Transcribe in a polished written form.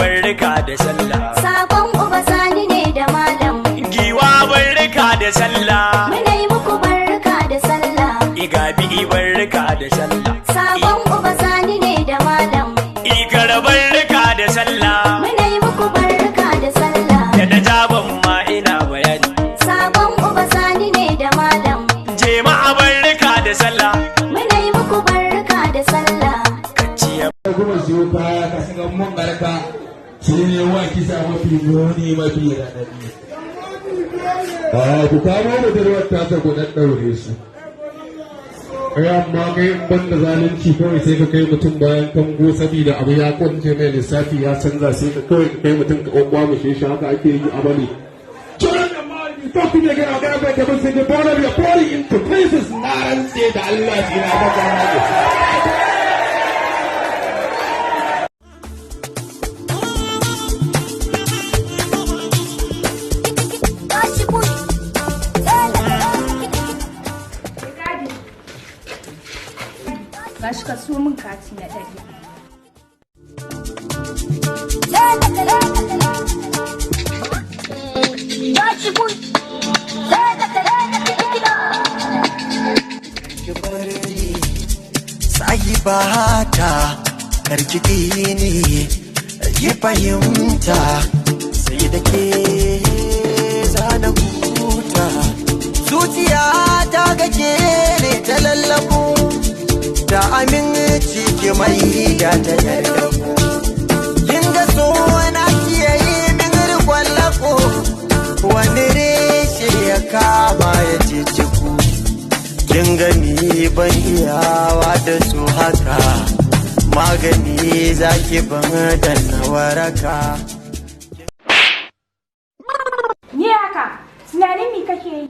Barka da sallah. Sakon Uba Sani ne da Malam. Giwa, barka da sallah. Muna yi muku barka da sallah. Igabi, barka da sallah. Sakon Uba Sani ne da Malam. Ikara, barka da sallah. Muna yi muku barka da sallah. Da na jaban ma ina bayani. Sakon Uba Sani ne da Malam. Jema'a, barka da sallah. Muna yi muku barka da sallah. Kaciya. Kuma siyo kaya ka shiga mun barka shi ne wa kisa mafi muni, mafi raɗaɗi. A ku kamo budurwar tasa, ku ɗaɗɗaure su. Ai amma kai in banda zalunci, kawai sai ka kai mutum bayan kango saboda abu ya kwance mai, lissafi ya canza, sai ka kawai ka kai mutum ka kwakwamishe shi. Haka ake yi a bane. Talking again, I'm gonna break every single bone of your body into pieces. Na rantse da Allah shi na baka na. Gadi. Gashi, ka so min kati na 100. Sahibata, karki ni ki fahimta, sai da ke zana huta. Zuciya ta gake ne ta lallabo da aminci, ki mai da ta yarda. Kin ga so na kiyaye min rikon lako, wani reshe ya kama ya ce ciku. Kin gani, ban iyawa da su haka, magani zaki ban da na waraka. Ni haka, tunanin me kake yi?